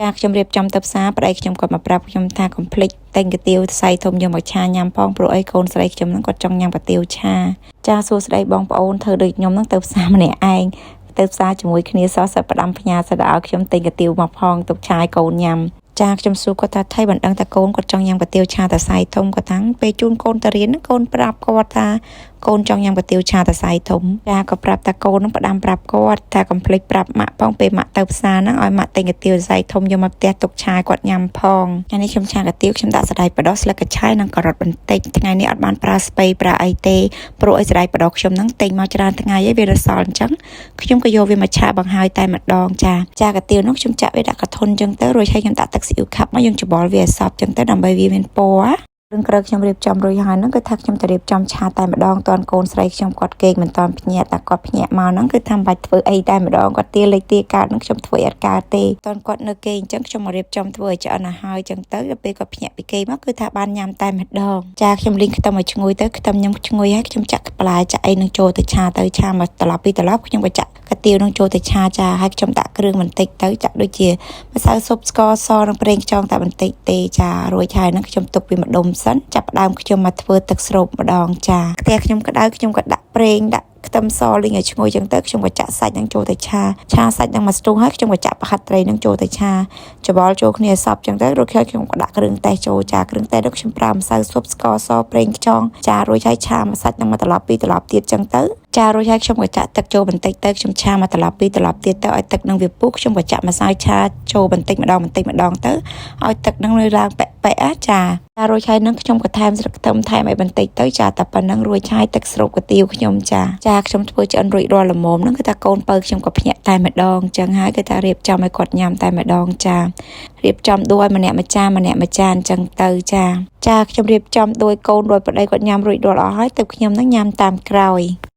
ចាខ្ញុំរៀបចំទៅផ្សារប្តីខ្ញុំគាត់មកប្រាប់ខ្ញុំថាកុំភ្លេចទិញកាទៀវសៃធំយកមកឆាញ៉ាំផងព្រោះអីកូនស្រីខ្ញុំហ្នឹងគាត់ចង់ញ៉ាំកាទៀវឆាចាសួស្តីបងប្អូនធ្វើដូចខ្ញុំហ្នឹងទៅផ្សារម្នាក់ឯងទៅផ្សារជាមួយគ្នាសោះសិតផ្ដាំផ្ញើសិតឲ្យខ្ញុំទិញកាទៀវមកផងទុកឆាយកូនញ៉ាំចាខ្ញុំសួរគាត់ថាថៃមិនដឹងថាកូនគាត់ចង់ញ៉ាំកាទៀវឆាតសៃធំគាត់ថាពេលជូនកូនទៅរៀនហ្នឹងកូនប្រាប់គាត់ថាកូនចង់ញ៉ាំកាទៀវឆាតសៃធំចាក៏ប្រាប់ថាកូនហ្នឹងផ្ដាំប្រាប់គាត់ថាកុំភ្លេចប្រាប់ម៉ាក់ផងពេលម៉ាក់ទៅផ្សារហ្នឹងឲ្យម៉ាក់ទិញកាទៀវសៃធំយកមកផ្ទះទុកឆាគាត់ញ៉ាំផងថ្ងៃនេះខ្ញុំឆាកាទៀវខ្ញុំដាក់សណ្តែកបណ្ដុះស្លឹកកញ្ឆែនិងការ៉ុតបន្តិចថ្ងៃនេះអត់បានប្រើស្ពៃប្រើអីទេព្រោះអីសណ្តែកបណ្ដុះខ្ញុំហ្នឹងទិញមកច្រើនថ្ងៃហើយវារសល់អញ្ចឹងខ្ញុំក៏យកវាមកឆាបង្ហើយតែម្ដងចាចាកាទៀវនោះខ្ញុំចាក់វាដាក់កធុនអញ្ចឹងទៅរួចហើយខ្ញុំដាក់ទឹកស៊ីអ៊ីវខាប់មកយើងច្របល់វាឲ្យសព្វអញ្ចឹងទៅដើម្បីវាមានពណ៌រឿងក្រៅខ្ញុំរៀបចំរួចហើយហ្នឹងគឺថាខ្ញុំទៅរៀបចំឆាតែម្ដងតន់កូនស្រីខ្ញុំគាត់គេងមិនតន់ភ្ញាក់តែគាត់ភ្ញាក់មកហ្នឹងគឺថាមិនបាច់ធ្វើអីតែម្ដងគាត់ទាលេខទាកើតហ្នឹងខ្ញុំធ្វើអត់កើតទេតន់គាត់នៅគេងអញ្ចឹងខ្ញុំមករៀបចំធ្វើឲ្យឆ្អិនឲ្យហើយអញ្ចឹងទៅដល់ពេលគាត់ភ្ញាក់ពីគេងមកគឺថាបានញ៉ាំតែម្ដងចាខ្ញុំលីងខ្ទឹមឲ្យឈ្ងុយទៅខ្ទឹមខ្ញុំឈ្ងុយហើយខ្ញុំចាក់បន្លែចាក់អីនឹងចូលទៅឆាទៅឆាមកត្រឡប់ពីត្រឡប់ខ្ញុំក៏ចាក់កាទៀវនឹងចូលទៅឆាចាហើយខ្ញុំដាក់គ្រឿងបន្តិចទៅចាក់ដូចជាម្សៅស៊ុបស្ករសនិងប្រេងខ្យងតែបន្តិចទេចារួចហើយហ្នឹងខ្ញុំទុកវាម្ដុំសិនចាប់ផ្ដើមខ្ញុំមកធ្វើទឹកស្រូបម្ដងចាខ្ទះខ្ញុំក្តៅខ្ញុំក៏ដាក់ប្រេងដាក់ខ្ទឹមសលីងឲ្យឈ្ងុយចឹងទៅខ្ញុំក៏ចាក់សាច់នឹងចូលទៅឆាឆាសាច់នឹងមកស្ទុះហើយខ្ញុំក៏ចាក់ប្រហិតត្រីនឹងចូលទៅឆាច្របល់ចូលគ្នាសព្វចឹងទៅរួចហើយខ្ញុំក៏ដាក់គ្រឿងទេសចូលចាគ្រឿងទេសនោះខ្ញុំប្រើម្សៅស៊ុបស្ករសប្រេងខ្យងចារួចហើយឆាមួយសាច់នឹងមកត្រឡប់ពីរត្រឡប់ទៀតចឹងទៅចារួចហើយខ្ញុំក៏ចាក់ទឹកចូលបន្តិចទៅខ្ញុំឆាមកត្រឡប់ពីរត្រឡប់ទៀតទៅឲ្យទឹកនឹងវាពុះខ្ញុំក៏ចាក់ម្សៅឆាចូលបន្តិចម្ដងបន្តិចម្ដងទៅឲ្យទឹកនឹងនៅឡើងប៉ែប៉ែចាចារួចហើយនឹងខ្ញុំក៏ថែមស្លឹកខ្ទឹមថែមឲ្យបន្តិចទៅចាតែប៉ុណ្ណឹងរួចហើយទឹកស្រូបកាទៀវខ្ញុំចាចាខ្ញុំធ្វើឆ្អិនរួចរាល់ល្មមហ្នឹងគឺថាកូនពៅខ្ញុំក៏ភ្ញាក់តែម្ដងចឹងហើយគឺថារៀបចំឲ្យគាត់ញ៉ាំតែម្ដងចារៀបចំដួឲ្យម្នាក់មួយចានម្នាក់មួយចានចឹងទៅចាចាខ្ញុំរៀបចំដោយកូនដោយប្តីគាត់ញ៉ាំរួចរាល់អស់ហើយទៅខ្ញុំនឹងញ៉ាំតាមក្រោយ។